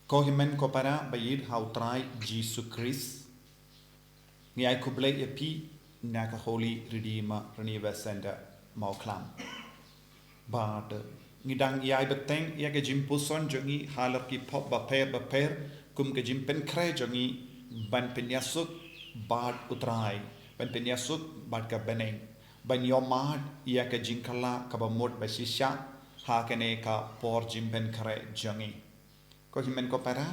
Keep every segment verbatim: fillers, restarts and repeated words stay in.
Ko hynmen ko para ba ïeit ha u Trai Jisu Khrist. Ngi ai khublei ïa phi na ka Holy Redeemer Renewal Center Mawkhlam. Bad ngi dang ïai bteng ïa ka jingpuson jong ngi halor ki pop bapher bapher kum ka jingpynkhreh jong ngi ban pynïasuk bad u Trai, ban pynïasuk bad ka bneng, ban ïohmad ïa ka jingkylla kaba mut ba shisha ha kane ka por jingpynkhreh jong ngi. Ko hynmen ko para,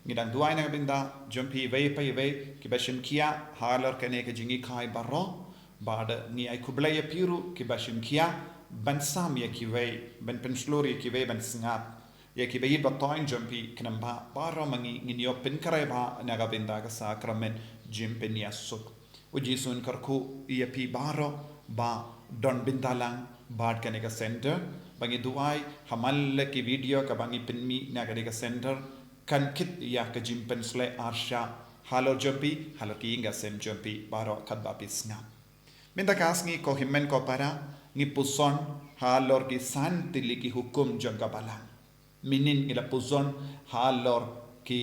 ngi dang duwai na ka bynta jong phi iwei pa iwei kiba shim khia halor kane ka jinghikai baroh, bad ngi ai khublei ïa phi ruh kiba shim khia ban sam ïa kiwei, ban pynshlur ïa kiwei ban sngap. Ïa kiba ïeit ba thoiñ jong phi, khnang ba baroh ma ngi ngin ïoh pynkhreh bha na ka bynta ka sakramen jingpynïasuk. U Jisu un kyrkhu ïa phi baroh ba don bynta lang bad kane ka center. Ba ngi duwai ha man la ki video kaba ngi pynmih na kane ka center kan kit ïa ka jingpynsleh arshah halor jong phi, halor ki ïing ki sem jong phi baroh katba phi sngap. Mynta ka sngi ko hynmen ko para, ngi puson halor ki san tylli ki hukum jong ka balang. Mynhynnin ngi la puson halor ki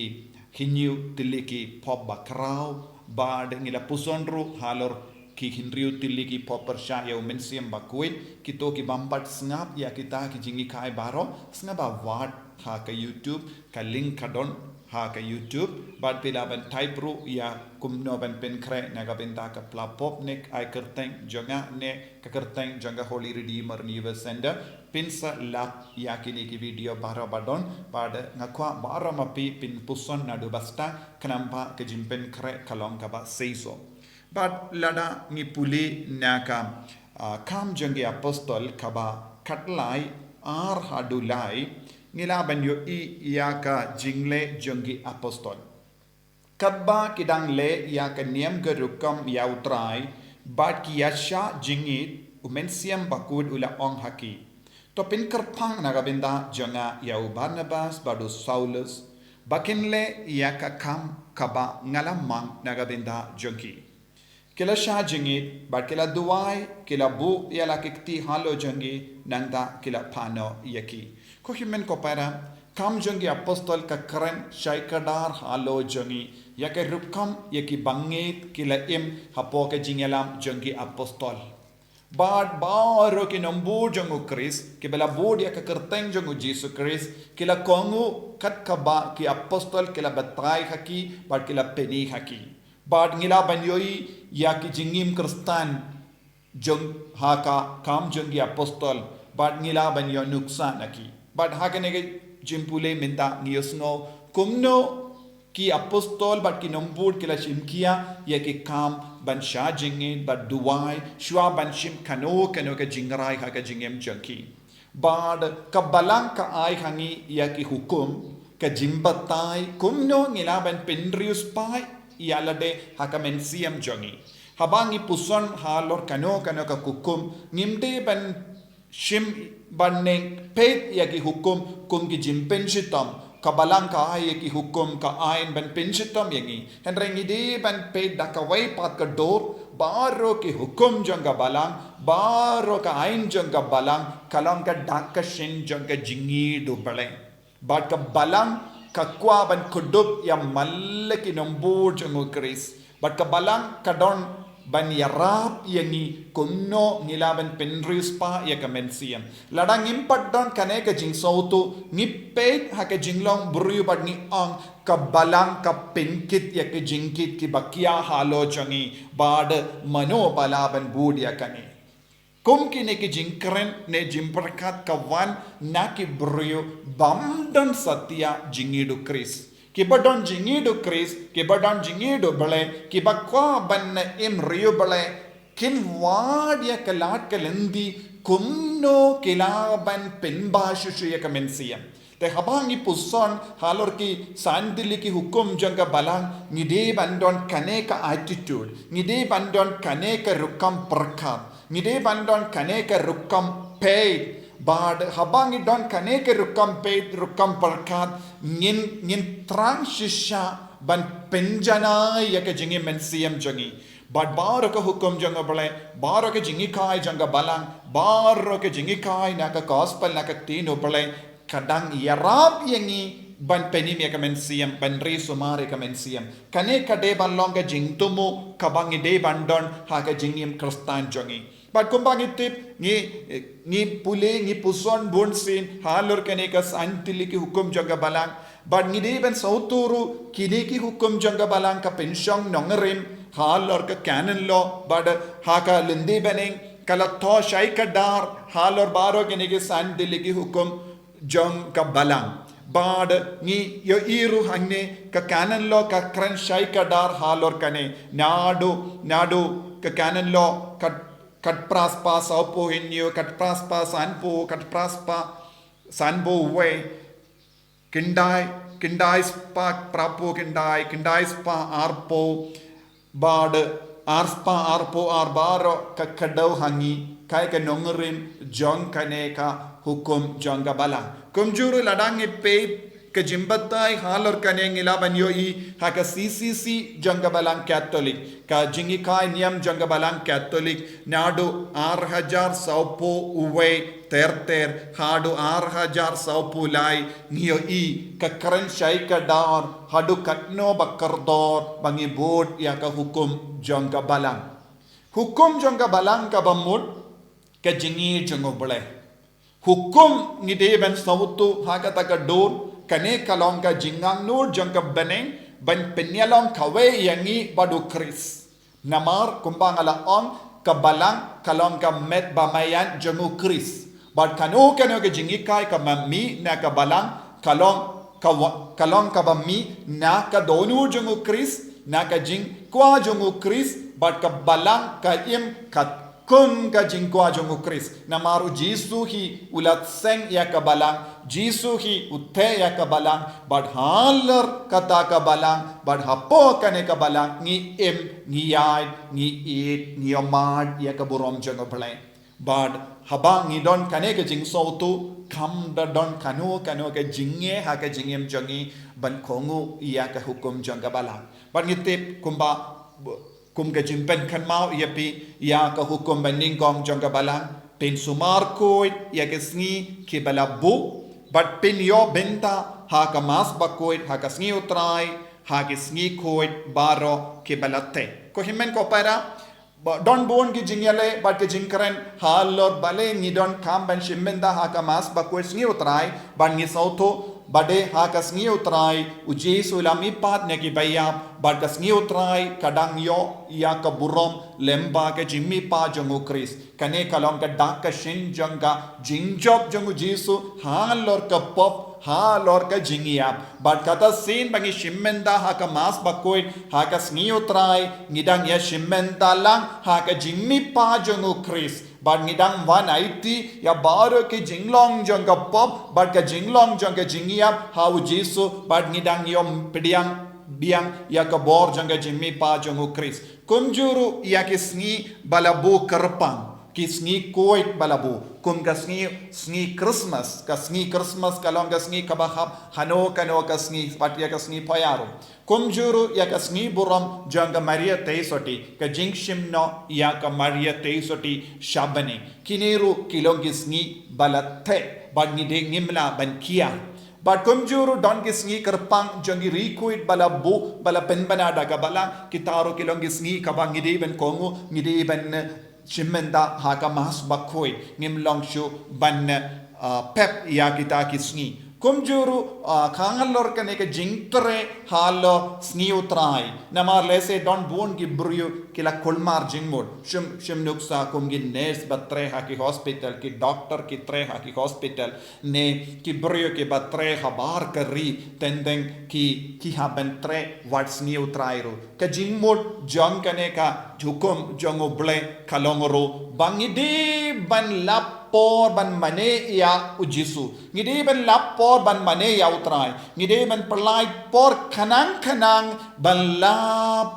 hynñiew tylli ki pop bakhraw, bad ngi la puson ruh halor ki hynriew tylli ki pop pyrshah ïa u Mynsiem Bakhuid. Kito ki bym pat sngap ïa kita ki jinghikai baroh, sngap ba wad ha ka YouTube, ka link ka don ha ka YouTube, bad phi lah ban type ruh ïa kumno ban pynkhreh na ka bynta ka pla pop ne ai kyrteng jong nga ne ka kyrteng jong ka Holy Redeemer Renewal Center. Phin sa lap ïa kine ki video baroh ba don, bad nga kwah baroh ma phi phin puson naduh ba stad, khnang ba ka jingpynkhreh ka long kaba seisoh. Bad lada ngi pule na ka, ah, Kam jong ki Apostol kaba khatlai, ar haduh lai, ngi lah ban ïohi ïa ka jingleh jong ki apostol. Katba ki dang leh ïa ka niam ka rukom ïa u Trai, bad ki ïa shah jingit, u Mynsiem Bakhuid u la ong ha ki, to pynkyrpang na ka bynta jong nga ïa u Barnabas bad u Saulus, ba kin leh ïa ka kam kaba nga la mang na ka bynta jong ki. Ki la shah jingit, bad ki la duwai, ki la buh ïa la ki kti halor jong ki, nangta ki la phah noh ïa ki. Ko hynmen ko para, Kam jong ki Apostol ka kren shai kdar halor jong ngi, ïa ka rukom, ïa ki bangeit ki la im hapoh ka jingïalam jong ki apostol. Bad baroh ki nongbud jong u Khrist, kiba la bud ïa ka kyrteng jong u Jisu Khrist, ki la kohnguh kat kaba ki apostol ki la batai ha ki, bad ki la pyni ha ki. Bad ngi lah ban ïohi ïa ki jingim Khristan jong ha ka Kam jong ki Apostol, bad ngi lah ban ïoh nuksa na ki. Bad ha kane ka jingpule mynta ngi ïohsngew kumno ki apostol bad ki nongbud ki la shim khia ïa ki kam ban shah jingit bad duwai shuwa ban shim kano kano ka jingrai ha ka jingim jong ki. Bad ka balang ka ai ha ngi ïa ki hukum, ka jingbatai kumno ngi lah ban pynriewspah ïa lade ha ka mynsiem jong ngi. Haba ngi puson halor kano kano ka hukum, ngim dei ban shim ban neng peit ïa ki hukum kum ki jingpynshitom. Ka balang ka ai ïa ki hukum, ka aiñ ban pynshitom ïa ngi. Hynrei ngi dei ban peit da kawei pat ka dur, baroh ki hukum jong ka balang, baroh ka aiñ jong ka balang, ka long ka dak ka shin jong ka jingïeit u Blei. Bad ka balang ka kwah ban kdup ïa man la ki nongbud jong u Khrist. Bad ka balang ka don ban ïarap ïa ngi kumno ngi lah ban pynriewspah ïa ka mynsiem. Lada ngim pat don kane ka jingsngewthuh, ngi peit ha ka jinglong briew bad ngi ong ka balang ka pynkit ïa ka jingkit kiba khia halor jong ngi, bad mano ba lah ban bud ïa kane. Kum kine ki jingkren ne jingpyrkhat ka wan na ki briew bym don satia jingïeit u Khrist. Kiba don jingïeit u Khrist, kiba don jingïeit u Blei, kiba kwah ban im riewblei, kin wad ïa ka lad ka lynti kumno ki lah ban pynbha shuh shuh ïa ka mynsiem. Te haba ngi puson halor ki san tylli ki hukum jong ka balang, ngi dei ban don kane ka attitude, ngi dei ban don kane ka rukom pyrkhat, ngi dei ban don kane ka rukom peit. Bad haba ngi don kane ka rukom peit, rukom pyrkhat, ngin, ngin thrang shisha ban pynjanai ïa ka jingim mynsiem jong ngi. Bad baroh ka hukum jong u Blei, baroh ka jinghikai jong ka balang, baroh ka jinghikai na ka gospel, na ka ktien u Blei, ka dang ïarap ïa ngi ban pynim ïa ka mynsiem, ban ri sumar ïa ka mynsiem. Kane ka dei ban long ka jingthmu kaba ngi dei ban don ha ka jingim Khristan jong ngi. Bad kumba ngi tip, ngi, ngi pule, ngi puson bun sien halor kane ka san tylli ki hukum jong ka Balang. Bad ngi dei ban sngewthuh ruh kine ki hukum jong ka Balang ka pynshong nongrim halor ka canon law, bad ha ka lynti bneng ka la thoh shai kdar halor baroh kine ki san tylli ki hukum jong ka Balang. Bad ngi ïohi ruh hangne ka canon law ka kren shai kdar halor kane. Naduh, naduh ka canon law ka, ka phra spah sawphew hynñiew, ka phra spah sanphew, ka phra spah sanphew wei, khyndai, khyndai spah phraphew khyndai, khyndai spah arphew, bad ar spah arphew ar baroh ka kdew ha ngi, kaei ka nongrim jong kane ka hukum jong ka Balang. Kumjuh ruh lada ngi peit ka jingbatai halor kane ngi lah ban ïohi ha ka C C C jong ka Balang Katholik, ka jinghikai niam jong ka Balang Katholik, naduh ar hajar sawphew wei ter ter haduh ar hajar sawphew lai, ngi ïohi ka kren shai kdar haduh katno ba kordor ba ngi bud ïa ka hukum jong ka Balang. Hukum jong ka Balang kaba mut ka jingïeit jong U Blei. Hukum ngi dei ban sngewthuh ha kata ka dur, kane ka long ka jingangnud jong ka bneng ban pynïalong kawei ïa ngi bad U Khrist. Namar kumba nga la ong, ka Balang ka long ka met ba maïan jong U Khrist. Bad kano kano ka jinghikai kaba mih na ka Balang ka long ka wa-, ka long kaba mih na ka dohnud jong U Khrist, na ka jingkwah jong U Khrist, bad ka Balang ka im katkum ka jingkwah jong U Khrist. Namar U Jisu hi u la seng ïa ka Balang, Jisu hi u theh ïa ka Balang, bad halor kata ka Balang, bad hapoh kane ka Balang ngi im, ngi ïaid, ngi ïeit, ngi ïohmad ïa ka burom jong U Blei. Bad haba ngi don kane ka jingsngewthuh, kam da don kano kano ka jingeh ha ka jingim jong ngi ban kohnguh ïa ka hukum jong ka Balang. Bad ngi tip kumba, kum ka jingpynkynmaw ïa phi ïa ka hukum banyngkong jong ka Balang, pynsumar khuid ïa ki sngi kiba la buh, bad pynïoh bynta ha ka Mass Bakhuid ha ka sngi U Trai ha ki sngi khuid baroh kiba la theh. Ko hynmen ko para, ba don bun ki jingïaleh bad ki jingkren halor balei ngi donkam ban shim bynta ha ka Mass Bakhuid sngi U Trai, bad ngi sngewthuh ba dei ha ka sngi U Trai U Jisu u la mihpat na kiba ïap, bad ka sngi U Trai ka dang ïoh ïa ka burom lyngba ka jingmihpat jong U Khrist. Kane ka long ka dak ka shin jong ka jingjop jong U Jisu halor ka pop, halor ka jingïap. Bad kata sien ba ngi shim bynta ha ka Mass Bakhuid ha ka sngi U Trai, ngi dang ïa shim bynta lang ha ka jingmihpat jong U Khrist. Bad ngi dang wan aiti ïa baroh ki jinglong jong ka pop bad ka jinglong jong ka jingïap ha U Jisu, bad ngi dang ïoh pdiang biang ïa ka bor jong ka jingmihpat jong U Khrist. Kumjuh ruh ïa ki sngi ba la buh kyrpang, ki sngi khuid ba la buh, kum ka sngi, sngi Christmas, ka sngi Christmas ka long ka sngi kaba hap hano kano ka sngi, bad ïa ka sngi Phaïaru. Kumjuh ruh ïa ka sngi burom jong ka Maria Theisotti, ka jingshim noh ïa ka Maria Theisotti sha bneng. Kine ruh ki long ki sngi ba la theh, bad ngi dei ngim lah ban kiar. Bad kumjuh ruh don ki sngi kyrpang jong ki ri khuid ba la buh, ba la pynbna da ka Balang, kita ruh ki long ki sngi kaba ngi dei ban kohnguh, ngi dei ban, eh, shim bynta ha ka Mass Bakhuid, ngim long shuh ban, eh, pep ïa kita ki sngi. Kumjuh ruh, ah, kang halor kane ka jingtrei halor sngi U Trai. Namar lehse don bun ki briew ki la kulmar jingmut. Shim, shim nuksa kum ki nurse ba trei ha ki hospital, ki doctor ki trei ha ki hospital, ne ki briew kiba trei habar ka ri, teng teng ki, ki hap ban trei wat sngi U Trai ruh. Ka jingmut jong kane ka hukum jong U Blei ka long ruh ba ngi dei ban lap por ban mane ïa U Jisu. Ngi dei ban lap por ban mane ïa U Trai. Ngi dei ban pynlait por khnang khnang ban lap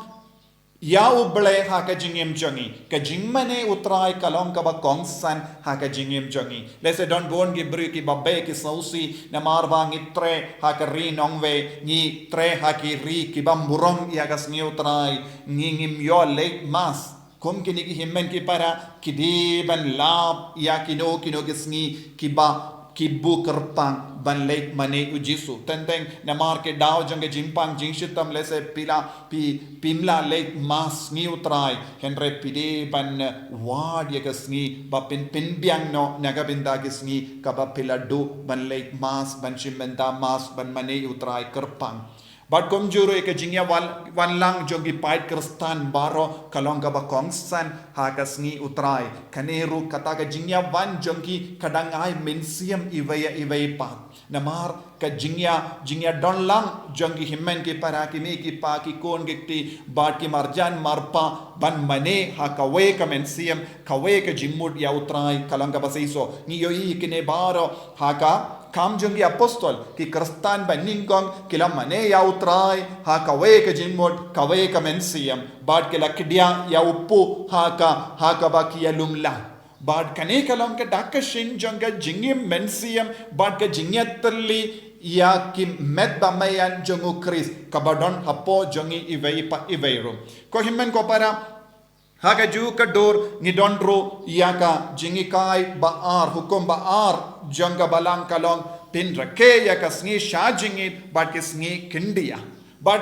ïa U Blei ha ka jingim jong ngi. Ka jingmane U Trai ka long kaba kongsan ha ka jingim jong ngi. Lehse don bun ki briew kiba beh ki sngewsih namar ba ngi trei ha ka ri nongwei, ngi trei ha ki ri kiba burom ïa ka sngi U Trai, ngi ngim ïoh leit Mass. Kum kine ki hynmen ki para, ki dei ban lap ïa kino kino ki sngi kiba ki buh kyrpang ban leit mane u Jisu. Teng teng namar ki daw jong ka jingpang jingshitom lehse phi la phi phim lah leit mass sngi u Trai, hynrei phi dei ban wad ïa ka sngi ba phin pynbiang noh na ka bynta ki sngi kaba phi la duh ban leit mass, ban shim bynta mass, ban mane u Trai kyrpang. Bad kumjuh ruh ïa ka jingïawan, wan lang jong ki paid Khristan baroh ka long kaba kongsan ha ka sngi u Trai. Kane ruh kata ka jingïawan jong ki ka dang ai mynsiem iwei ïa iwei pat. Namar ka jingïa, jingïadon lang jong ki hynmen ki para, ki mei ki pa, ki khun ki kti bad ki marjan marpa ban mane ha kawei ka mynsiem, kawei ka jingmut ïa u Trai ka long kaba shisha. Ngi ïohi kine baroh ha ka Kam jong ki Apostol, ki Khristan ba nyngkong ki la mane ïa u Trai ha kawei ka jingmut, kawei ka mynsiem, bad ki la kdiah ïa u Pope ha ka, ha kaba ki ïalum lang. Bad kane ka long ka dak ka shin jong ka jingim mynsiem bad ka jingïatylli ïa ki met ba meian jong u Khrist kaba don hapoh jong ngi iwei pa iwei ruh. Ko hynmen ko para, ha kajuh ka dur ngi don ruh ïa ka jinghikai ba ar, hukum ba ar jong ka Balang ka long, pynrkhie ïa ka sngi shah jingit bad ka sngi khyndiat. Bad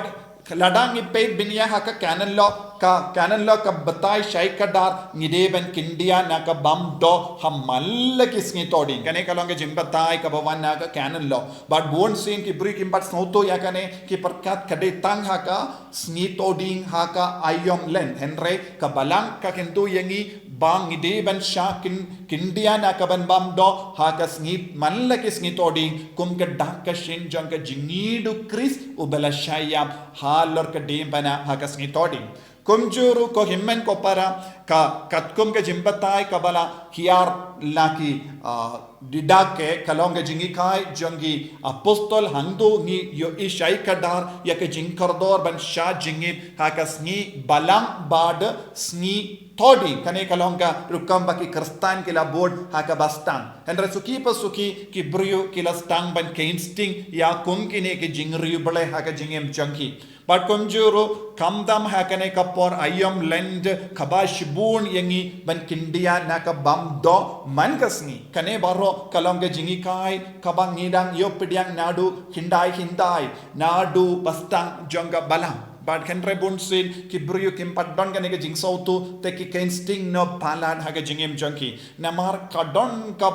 lada ngi peit bniah ha ka canon law, ka canon law ka batai shai kdar ngi dei ban khyndiat na ka bam doh ha man la ki sngi tohding. Kane ka long ka jingbatai kaba wan na ka canon law. Bad bunsien ki briew kim pat sngewthuh ïa kane, ki pyrkhat ka dei tang ha ka sngi tohding ha ka aïom Lent. Hynrei ka Balang ka kyntu ïa ngi ba ngi dei ban shah khyn, khyndiat na ka ban bam doh ha ka sngi man la ki sngi tohding, kum ka dak ka shin jong ka jingïeid u Khrist uba la shah ïap halor ka diengphna ha ka sngi tohding. Kumjuh ruh ko hynmen ko para, ka katkum ka jingbatai kaba la hiar la ki, ah, Didache, ka long ka jinghikai jong ki Apostol, hangto ngi ïohi shai kdar ïa ka jingkordor ban shah jingit ha ka sngi Balang bad sngi tohding. Kane ka long ka rukom ba ki Khristan ki la bud ha kaba sdang. Hynrei suki pa suki ki briew ki la sdang ban kheiñ sting ïa kum kine ki jingriewblei ha ka jingim jong ki. Bad kumjuh ruh, khamtam ha kane ka por aïom Lent kaba shibun ïa ngi ban khyndiat na ka bam doh man ka sngi. Kane baroh ka long ka jinghikai kaba ngi dang ïoh pdiang naduh hyndai hyndai, naduh ba sdang jong ka Balang. Bad hynrei bunsien ki briew kim pat don kane ka jingsngewthuh, te ki kheiñ sting noh palat ha ka jingim jong ki. Namar ka don ka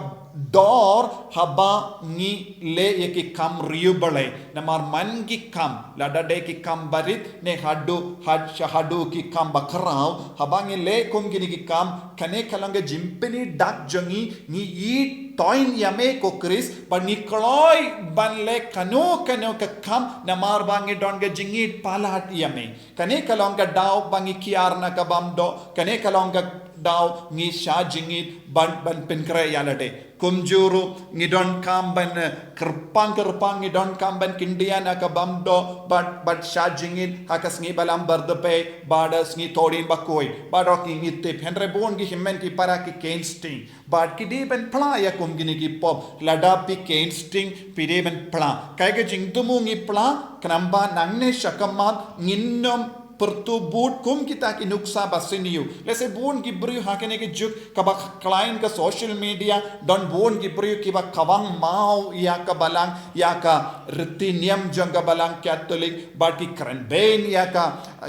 dor haba ngi leh ïa ki kam riewblei. Namar man ki kam, lada dei ki kam barit ne haduh, had, sha haduh ki kam bakhraw, haba ngi leh kum kine ki kam, kane ka long ka jingpynïaid dak jong ngi, ngi ïeit toiñ ïa me ko Khrist, bad ngi kloi ban leh kano kano ka kam, namar ba ngi don ka jingïeit palat ïa me. Kane ka long ka daw ba ngi kiar na ka bam doh, kane ka long ka daw ngi shah jingit ban, ban pynkhreh ïa lade. Kumjuh ruh ngi donkam ban, eh, kyrpang kyrpang, ngi donkam ban khyndiat na ka bam doh bad, bad shah jingit ha ka sngi Balang Bardepei bad, eh, sngi tohding bakhuid. Bad ruh ngi, ngi tip, hynrei bun ki hynmen ki para ki kheiñ sting. Bad ki dei ban phla ïa kum kine ki pop, lada phi kheiñ sting phi dei ban phla. Kaei ka jingthmu ngi phla, khnang ba nangne shakhmat ngin ym pyrthuh bud kum kita ki nuksa ba sniew. Lehse bun ki briew ha kane ka juk kaba khlaiñ ka social media, don bun ki briew kiba khawang maw ïa ka Balang, ïa ka riti niam jong ka Balang Katholik, bad ki kren beiñ ïa ka,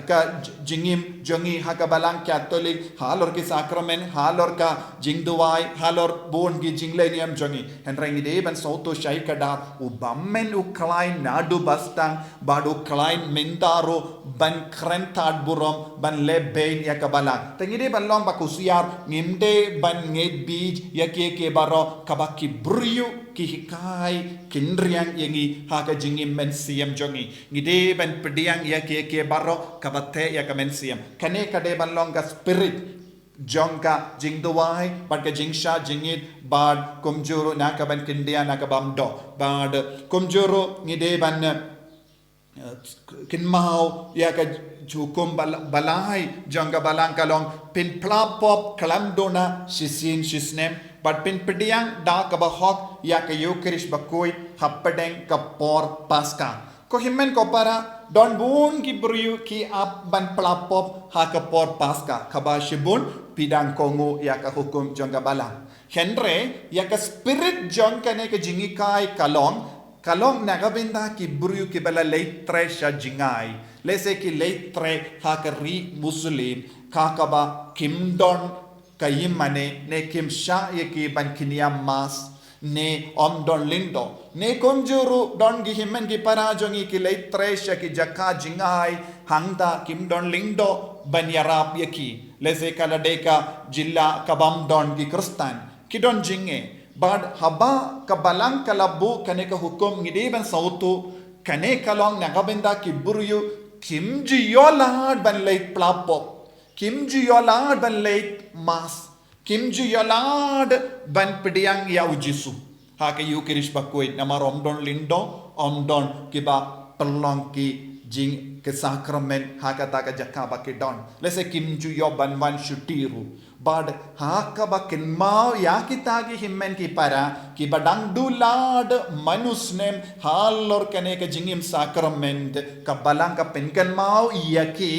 ka jingim jong ngi ha ka Balang Katholik, halor ki sakramen, halor ka jingduwai, halor bun ki jingleh niam jong ngi. Hynrei ngi dei ban sngewthuh shai kdar, u bymmen u khlaiñ naduh ba sdang, bad u khlaiñ mynta ruh ban kren tad burom, ban leh beiñ ïa ka Balang. Te ngi dei ban long ba kusiar, ngim dei ban ngeit beit ïa kiei kiei baroh kaba ki briew ki hikai, ki kheiñ ïa ngi ha ka jingim mynsiem jong ngi. Ngi dei ban pdiang ïa kiei kiei baroh kaba theh ïa ka mynsiem. Kane ka dei ban long ka spirit jong ka jingduwai bad ka jingshah jingit bad kumjuh ruh na ka ban khyndiat na ka bam doh. Bad kumjuh ruh ngi dei ban, eh, kynmaw ïa ka hukum ba la-, ba lai jong ka Balang ka long, pynphla pop khlem duna shisien shisnem bad pynpdiang da kaba hok ïa ka Eukharist bakhuid hapdeng ka por Paska. Ko hynmen ko para, don bun ki briew ki ap ban phla pop ha ka por Paska, kaba shibun phi dang kohnguh ïa ka hukum jong ka Balang. Hynrei ïa ka spirit jong kane ka jinghikai ka long, ka long na ka bynta ki briew kiba la leit trei sha jngai, lehse ki leit trei ha ka ri Muslim, ka kaba kim don ka ïingmane ne kim shah ïa ki ban kynïam mass, ne ym don lyngdoh, ne kumjuh ruh don ki hynmen ki para jong ngi ki leit trei sha ki jaka jngai, hangta kim don lyngdoh ban ïarap ïa ki. Lehse ka la dei ka jylla ka bym don ki Khristan, ki don jingeh. Bad haba ka balang ka la buh kane ka hukum, ngi dei ban sngewthuh, kane ka long na ka bynta ki briew kim ju ïoh lad ban leit pla pop, kim ju ïoh lad ban leit mass, kim ju ïoh lad ban pdiang ïa u Jisu ha ka Ïukharist Bakhuid, namar ym don lyngdoh, ym don kiba pynlong ki jing ki sakramen ha kata ka jaka ba ki don. Lehse kim ju ïoh ban wan shuti ruh. Bad ha kaba kynmaw ïa kita ki hynmen ki para kiba dang duh lad man u snem halor kane ka jingim sakramen, ka balang ka pynkynmaw ïa ki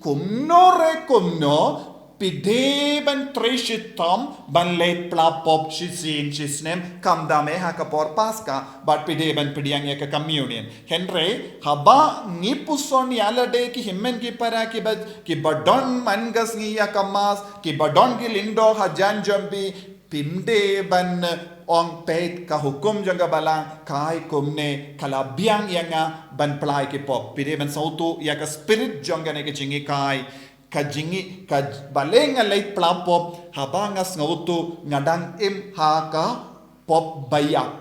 kumno re kumno, phi dei ban trei shitom ban leit pla pop shisien shisnem, khamtam eh ha ka por Paska, bad phi dei ban pdiang ïa ka communion. Hynrei haba ngi puson ïa lade ki hynmen ki para kiba, kiba don man ka sngi ïa ka mass, kiba don ki lyngdoh hajan jong phi, phim dei ban ong peit ka hukum jong ka balang kai kumne, ka la biang ïa nga ban pla ïa ki pop. Phi dei ban sngewthuh ïa ka spirit jong kane ka jinghikai. Ka jinghi, ka balei nga leit pla pop, haba nga sngewthuh nga dang im ha ka pop ba ïap.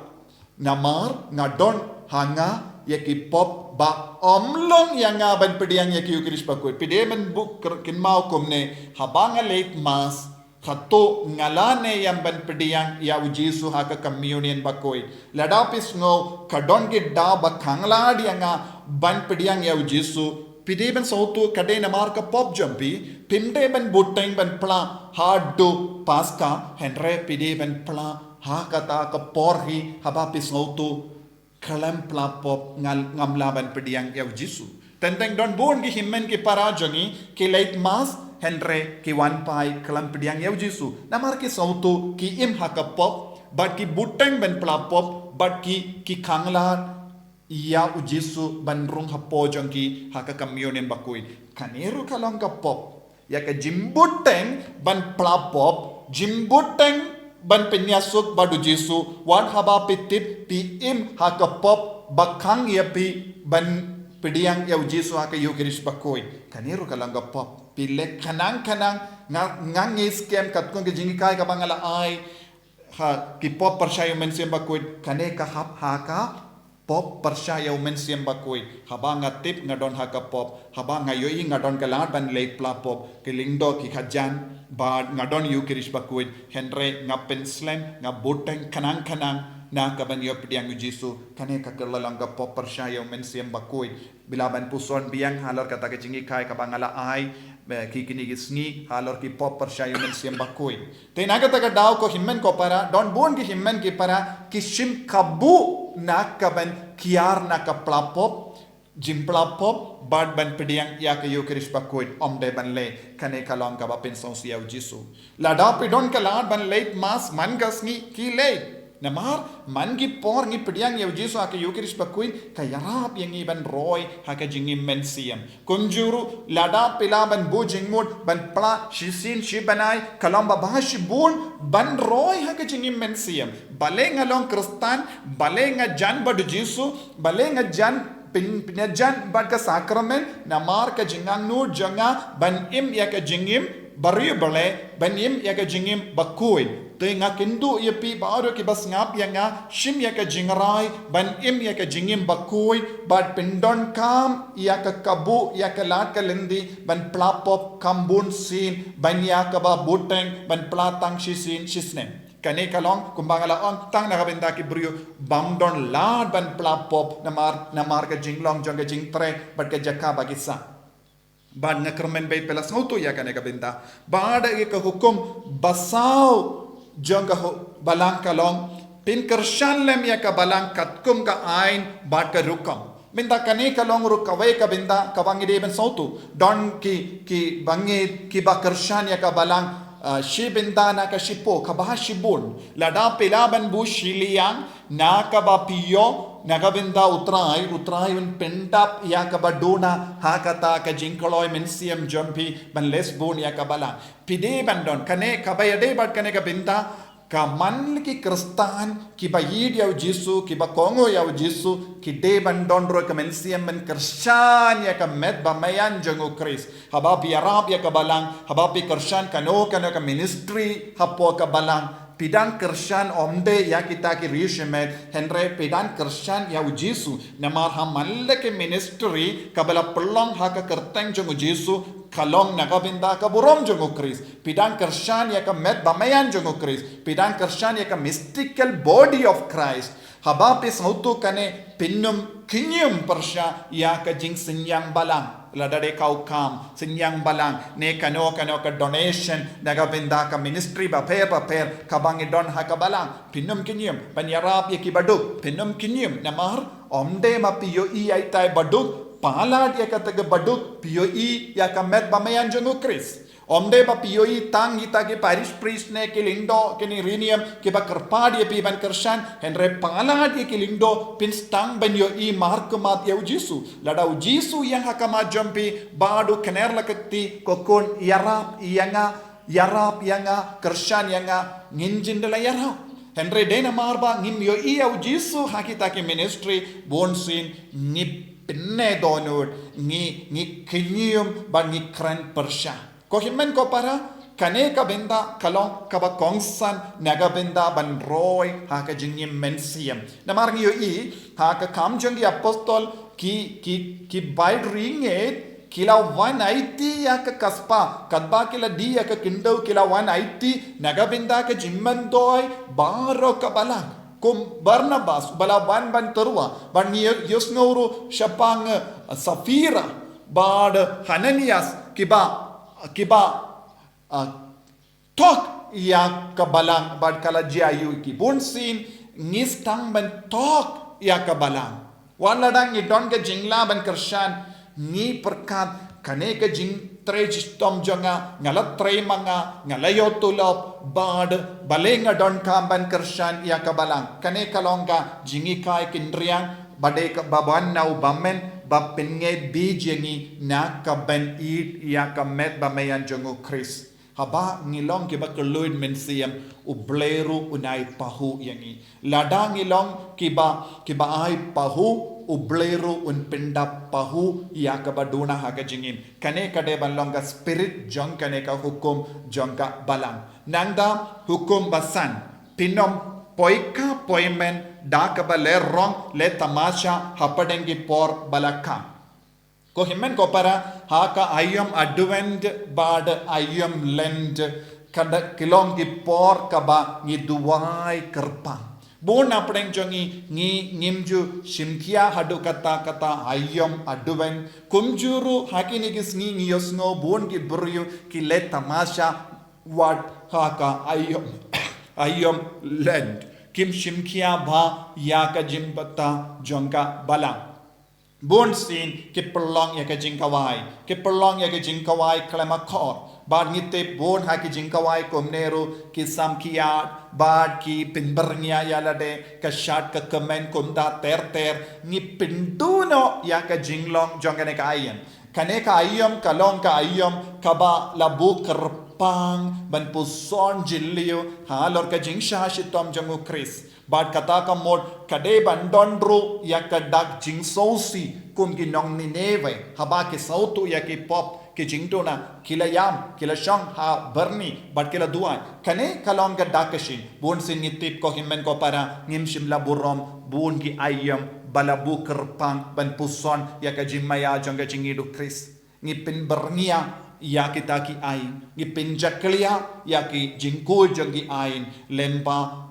Namar nga don ha nga ïa ki pop ba ym long ïa nga ban pdiang ïa ka Ïukharist Bakhuid. Phi dei ban buh ker-, kynmaw kumne, haba nga leit mass, hato nga la ne ïam ban pdiang ïa u Jisu ha ka communion bakhuid? Lada phi sngew ka don ki daw ba khanglad ïa nga ban pdiang ïa u Jisu, phi dei ban sngewthuh ka dei namar ka pop jong phi, phim dei ban bteng ban pla haduh Paska, hynrei phi dei ban pla ha kata ka por hi haba phi sngewthuh khlem pla pop ngal-, ngam lah ban pdiang ïa u Jisu. Teng teng don bun ki hynmen ki para jong ngi ki leit mass, hynrei ki wan phai khlem pdiang ïa u Jisu. Namar ki sngewthuh ki im ha ka pop, bad ki bteng ban pla pop, bad ki, ki khanglad ïa u Jisu ban rung hapoh jong ki ha ka communion bakhuid. Kane ruh ka long ka pop. Ïa ka jingbteng ban pla pop, jingbteng ban pynïasuk bad u Jisu, wat haba phi tip phi im ha ka pop ba khang ïa phi ban pdiang ïa u Jisu ha ka Ïukharist bakhuid. Kane ruh ka long ka pop. Phi leh khnang khnang, nga, nga ngeit skhem katkum ka jinghikai kaba nga la ai ha ki pop pyrshah ïa u Mynsiem Bakhuid, kane ka hap ha ka pop pyrshah ïa u Mynsiem Bakhuid. Haba nga tip nga don ha ka pop, haba nga ïohi nga don ka lad ban leit pla pop, ki lyngdoh ki khajan, bad nga don Ïukharist Bakhuid, hynrei nga pynslem, nga bteng khnang khnang na ka ban ïoh pdiang u Jisu. Kane ka kylla long ka pop pyrshah ïa u Mynsiem Bakhuid. Phi lah ban puson biang halor kata ka jinghikai kaba nga la ai, eh, ki kine ki sngi halor ki pop pyrshah ïa u Mynsiem Bakhuid. Te na kata ka daw ko hynmen ko para, don bun ki hynmen ki para ki shim kabu na ka ban kiar na ka pla pop, jingpla pop, bad ban pdiang ïa ka Ïukharist Bakhuid, ym dei ban leh. Kane ka long kaba pynsngewsih ïa u Jisu. Lada phi don ka lad ban leit mass man ka sngi, ki leit. Namar man ki por ngi pdiang ïa u Jisu ha ka Ïukharist Bakhuid, ka ïarap ïa ngi ban roi ha ka jingim mynsiem. Kumjuh ruh, lada phi lah ban buh jingmut ban pla shisien shi bnai, ka long ba bha shibun ban roi ha ka jingim mynsiem. Balei nga long Khristan, balei nga jan bad u Jisu, balei nga jan pyn-, pynïajan bad ka sakramen, namar ka jingangnud jong nga ban im ïa ka jingim ba riewblei, ban im ïa ka jingim bakhuid. Te nga kynduh ïa phi baroh kiba sngap ïa nga, shim ïa ka jingrai ban im ïa ka jingim bakhuid, bad pyndonkam ïa ka kabu, ïa ka lad ka lynti ban pla pop kham bun sien, ban ïa kaba bteng ban pla tang shisien shisnem. Kane ka long kumba nga la ong, tang na ka bynta ki briew bym don lad ban pla pop namar, namar ka jinglong jong ka jingtrei bad ka jaka ba ki sah. Bad nga kyrmen beit phi la sngewthuh ïa kane ka bynta. Bad ïa ka hukum ba saw jong ka hu-, balang ka long, pynkyrshan lem ïa ka balang katkum ka aiñ bad ka rukom. Bynta kane ka long ruh kawei ka bynta kaba ngi dei ban sngewthuh. Don ki, ki bangeit kiba kyrshan ïa ka balang Ah, shi bynta na ka shiphew, kaba shibun. Lada phi lah ban buh shiliang, na kaba phi ïoh, na ka bynta U Trai, U Trai un pyndap ïa kaba duna, ha kata ka jingkloi mynsiem jong phi, ban leh bun ïa ka balang. Phi dei ban don, kane kaba ïadei bad kane ka bynta, ka man la ki Khristan, kiba ïeit ïa U Jisu, kiba kohnguh ïa U Jisu, ki dei ban don ruh ka mynsiem ban kyrshan ïa ka met bymaian jong U Khrist. Haba phi ïarap ïa ka balang, haba phi kyrshan kano kano ka ministry hapoh ka balang, phi dang kyrshan ym dei ïa kita ki riewshimet, hynrei phi dang kyrshan ïa U Jisu. Namar ha man la ki ministry kaba la pynlong ha ka kyrteng jong U Jisu, ka long na ka bynta ka burom jong U Khrist. Phi dang kyrshan ïa ka met bymaian jong U Khrist. Phi dang kyrshan ïa ka mystical body of Christ. Haba phi sngewthuh kane, phin ym khñium pyrshah ïa ka jingsynñiang balang. Lada dei ka u kam synñiang balang, ne kano kano ka donation na ka bynta ka ministry bapher bapher kaba ngi don ha ka balang. Phin ym khñium ban ïarap ïa kiba duk. Phin ym khñium, namar ym dei ma phi ïohi ïa itai ba duk, palat ïa kata kaba duk, phi ïohi ïa ka met bymaian jong U Khrist. Ym dei ba phi ïohi tang kita ki parish priest ne ki lyngdoh, ki nongriewniam, kiba kyrpad ïa phi ban kyrshan, hynrei palat ïa ki lyngdoh, phin sdang ban ïohi markhmat ïa U Jisu. Lada U Jisu ïeng ha khmat jong phi, bad u kner la ka kti, ko khun, ïarap ïa nga, ïarap ïa nga, kyrshan ïa nga, ngin jin da la ïarap. Hynrei dei namar ba ngim ïohi ïa U Jisu ha kita ki ministry, bunsien ngi pynne dohnud, ngi, ngi khñium, bad ngi kren pyrshah. Ko hynmen ko para, kane ka bynta ka long kaba kongsan na ka bynta ban roi ha ka jingim mynsiem. Namar ngi ïohi ha ka Kam jong ki Apostol, ki, ki, ki barit ri ngeit ki la wan aiti ïa ka kaspa, katba ki la die ïa ka khyndew ki la wan aiti na ka bynta ka jingmyntoi baroh ka balang. Kum Barnabas, ba la wan ban tyrwa, bad ngi ïohsngew ruh shaphang, eh, Saphira, bad Hananias, kiba, kiba, ah, thok ïa ka balang bad ka la jia ïa ki. Bunsien ngi sdang ban thok ïa ka balang. Wat la dang ngi don ka jinglah ban kyrshan, ngi pyrkhat kane ka jingtrei shitom jong nga, nga la trei ma nga, nga la ïoh tulop, bad balei nga donkam ban kyrshan ïa ka balang. Kane ka long ka jinghikai kynriang ba dei kaba wan na u bymmen, ba pyngeit beit ïa ngi na ka ban ïeit ïa ka met bymaian jong U Khrist. Haba ngi long kiba kylluid mynsiem, U Blei ruh un ai pahuh ïa ngi. Lada ngi long kiba, kiba ai pahuh, U Blei ruh un pyndap pahuh ïa kaba duna ha ka jingim. Kane ka dei ban long ka spirit jong kane ka hukum jong ka balang. Nangta hukum ba san, phin ym poi kha poi men da kaba leh rong leh tamasha hapdeng ki por ba la kham. Ko hynmen ko para, ha ka aïom Advent bad aïom Lent, ka da, ki long ki por kaba ngi duwai kyrpang. Bun napdeng jong ngi, ngi, ngim ju shim khia haduh katta katta aïom Advent. Kumjuh ruh ha kine ki sngi ngi ïohsngew bun ki briew ki leh tamasha wat ha ka aïom, aïom Lent. Kim shim khia bha ïa ka jingbthah jong ka balang. Bunsien ki pynlong ïa ka jingkhawai, ki pynlong ïa ka jingkhawai khlem akor. Bad ngi tip bun ha ki jingkhawai kumne ruh ki sam khia, bad ki pynbyrngia ïa lade, ka shad ka kmen kumta ter ter, ngi pynduh noh ïa ka jinglong jong kane ka aïom. Kane ka aïom ka long ka aïom kaba la buh kyrpang ban puson jylliew halor ka jingshah shitom jong U Khrist. Bad kata ka mut ka dei ban don ruh ïa ka dak jingsngewsih kum ki nong Nineveh, haba ki sngewthuh ïa ki pop ki jingduna, ki la ïam, ki la shong ha byrni, bad ki la duwai. Kane ka long ka dak ka shin. Bunsien ngi tip ko hynmen ko para, ngim shym la burom bun ki aïom ba la buh kyrpang ban puson ïa ka jingmaïa jong ka jingïeit U Khrist. Ngi pynbyrngia ïa kita ki aiñ, ngi pynjakhlia ïa ki jingkhuid jong ki aiñ, lyngba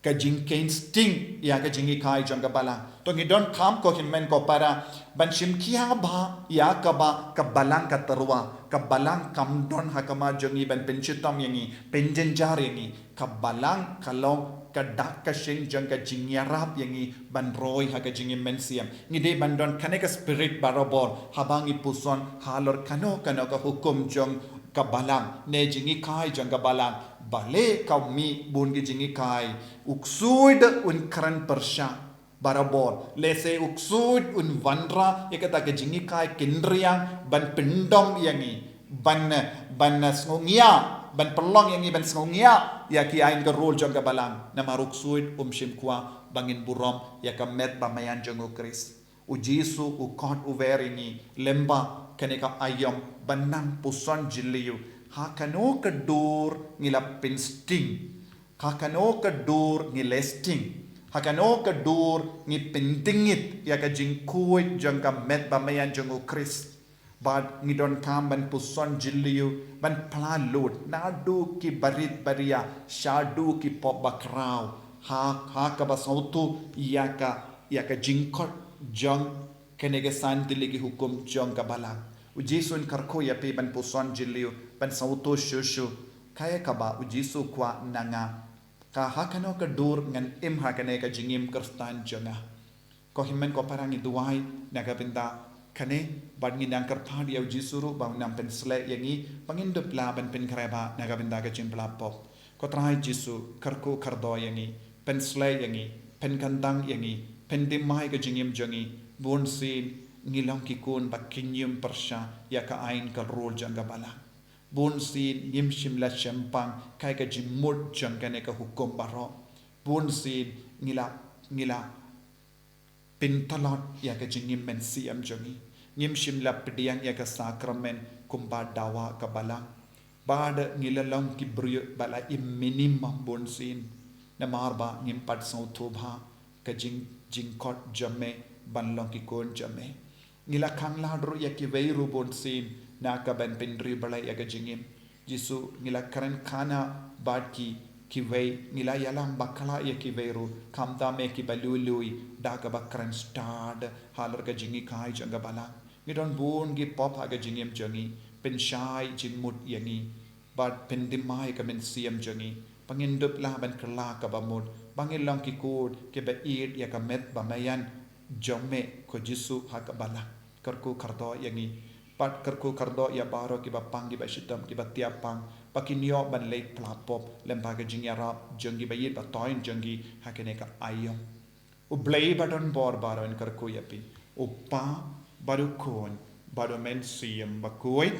ka jingkheiñ sting ïa ka jinghikai jong ka balang. To ngi donkam ko hynmen ko para ban shim khia bha ïa kaba ka balang ka tyrwa, ka balang kam don ha khmat jong ngi ban pynshitom ïa ngi, pynjynjar ïa ngi. Ka balang ka long ka dak ka shin jong ka jingïarap ïa ngi ban roi ha ka jingim mynsiem. Ngi dei ban don kane ka spirit barabor haba ngi puson halor kano kano ka hukum jong ka balang, ne jinghikai jong ka balang. Balei ka mih bun ki jinghikai? U ksuid un kren pyrshah barabor. Lehse u ksuid un wanrah ïa kata ka jinghikai kynriang ban pyndom ïa ngi, ban, ban sngewngiah, ban pynlong ïa ngi ban sngewngiah ïa ki aiñ ka rul jong ka balang. Namar u ksuid um shym kwah ba ngin burom ïa ka met bameiñ jong u Khrist. U Jisu u khot u wer ïa ngi lyngba kane ka aïom ban nang puson jylliew. Ha kano ka dur ngi la pynsting, ha kano ka dur ngi lesting, ha kano ka dur ngi pyntngit ïa ka jingkhuid jong ka met bameiñ jong u Khrist. Bad ngi donkam ban puson jylliew, ban phla lut naduh ki barit baria shaduh ki pop bakhraw, ha, ha kaba sngewthuh ïa ka, ïa ka jingkhot jong kane ka san tylli ki hukum jong ka balang. U Jisu un kyrkhu ïa phi ban puson jylliew, ban sngewthuh shuh shuh kaei kaba u Jisu u kwah na nga. Ka ha kano ka dur ngan im ha kane ka jingim Khristan jong nga. Ko hynmen ko para, ngi duwai na ka bynta kane, bad ngi nang kyrpad ïa u Jisu ruh ba un nang pynshlei ïa ngi ba ngin dup lah ban pynkhreh bha na ka bynta ka jingphla pop. Ko Trai Jisu, kyrkhu kyrdoh ïa ngi, pynshlei ïa ngi, pynkyntang ïa ngi, pynthymmai ka jingim jong ngi. Bunsien ngi long ki khun ba kynñium pyrshah ïa ka aiñ ka rul jong ka balang. Bunsien ngim shym la shempang kaei ka jingmut jong kane ka hukum baroh. Bunsien ngi la, ngi la pyntlot ïa ka jingim mynsiem jong ngi. Ngim shym la pdiang ïa ka sakramen kumba dawa ka balang. Bad ngi la long ki briew ba la im minimum bunsien. Namar ba ngim pat sngewthuh bha ka jing, jingkhot jong me ban long ki khun jong me. Ngi la khang lad ruh ïa kiwei ruh bunsien na ka ban pynriewblei ïa ka jingim. Jisu, ngi la kren khana bad ki, kiwei, ngi la ïalam bakla ïa kiwei ruh, khamtam eh kiba lui lui, da kaba kren stad halor ka jinghikai jong ka balang. Ngi don bun ki pop ha ka jingim jong ngi, pynshai jingmut ïa ngi bad pynthymmai ka mynsiem jong ngi ba ngin dup lah ban kylla kaba mut, ba ngin long ki khun kiba ïeit ïa ka met bameiñ jong me, ko Jisu, ha ka balang. Kyrkhu kyrdoh ïa ngi, bad kyrkhu kyrdoh ïa baroh kiba pang, kiba shitom, kiba thiah pang, ba kin ïoh ban leit phla pop lyngba ka jingïarap jong ki ba ïeit ba thoiñ jong ki ha kane ka aïom. U Blei ba don bor baroh un kyrkhu ïa phi, u Kpa bad u Khun bad u Mynsiem Bakhuid.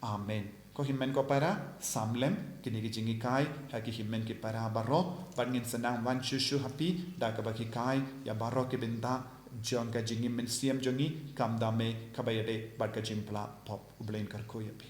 Amen. Ko hynmen ko para, sam lem kine ki jinghikai ha ki hynmen ki para baroh, bad ngin sa nang wan shuh shuh ha phi da kaba hikai ïa baroh ki bynta jong ka jingim mynsiem jong ngi, khamtam eh kaba ïadei bad ka jingphla pop. U Blei un kyrkhu ïa phi.